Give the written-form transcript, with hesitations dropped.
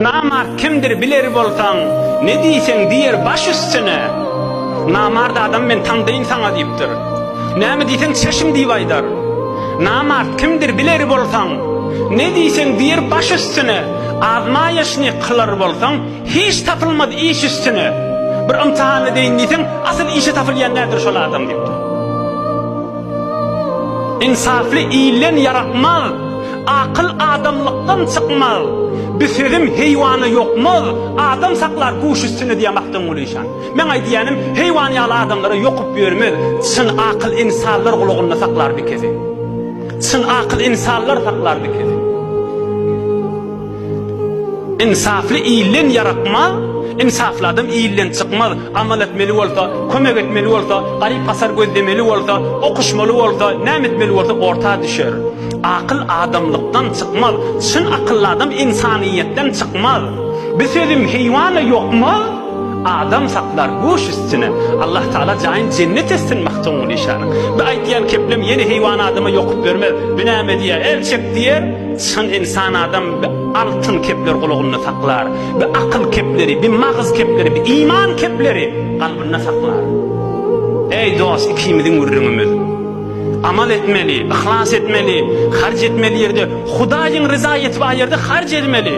Namart kimdir biler bolsaň, ne diýseň diýer baş üstüne. Namart adam men taňdaýyn saňa diýipdir. Näme diýseň çeşim diýip aýdar. Namart kimdir biler bolsaň, ne diýseň diýer baş üstüne. Azmaýaşny kylar bolsaň, hiç tapylmaz iş üstüne. Bir ymtahan edeýin diýseň, asyl işe tapylýan nädir şol adam diýipdir. Ynsaply ilden ýarakmaz, Akyl adamlykdan çykmaz, Bi sözüm heýwana ýokmaz, Adam saklar guş üstüne diýýär Magtymguly işan. Meň aýdýanym, heýwan ýaly adamlara ýokup ýörmez, çyn akyl ynsanlar gulagynda saklar bi kesi. Çyn akyl ynsanlar saklar bi kesi. Ynsaply ilden ýarakmaz, ynsaply adam ilden çykmaz, amal etmeli bolsa, kömek etmeli bolsa, garyp-gasar gözlemeli bolsa, okuşmaly bolsa, näme etmeli bolsa orta düşer. Akyl adamlykdan çykmaz, çyn akylly adam ynsanyýetden çykmaz. Bi sözüm heýwana ýokmaz, adam saklar guş üstüne. Allah Tagala jaýyn jennet etsin Magtymguly şanyň. Bi aýtýan keplem ýene heýwan adama ýokup bermez. Bi näme diýer, el çek diýer. Çyn ynsan adam bi altyn kepler gulagynda saklar, bi akyl kepleri, bi magyz kepleri, bi iman kepleri kalbynda saklar. Eý dost ikimiziň gürrüňimiz. Amal etmeli, yhlas etmeli, harç etmeli ýerde Hudaýyň ryzaýeti bar ýerde harç etmeli.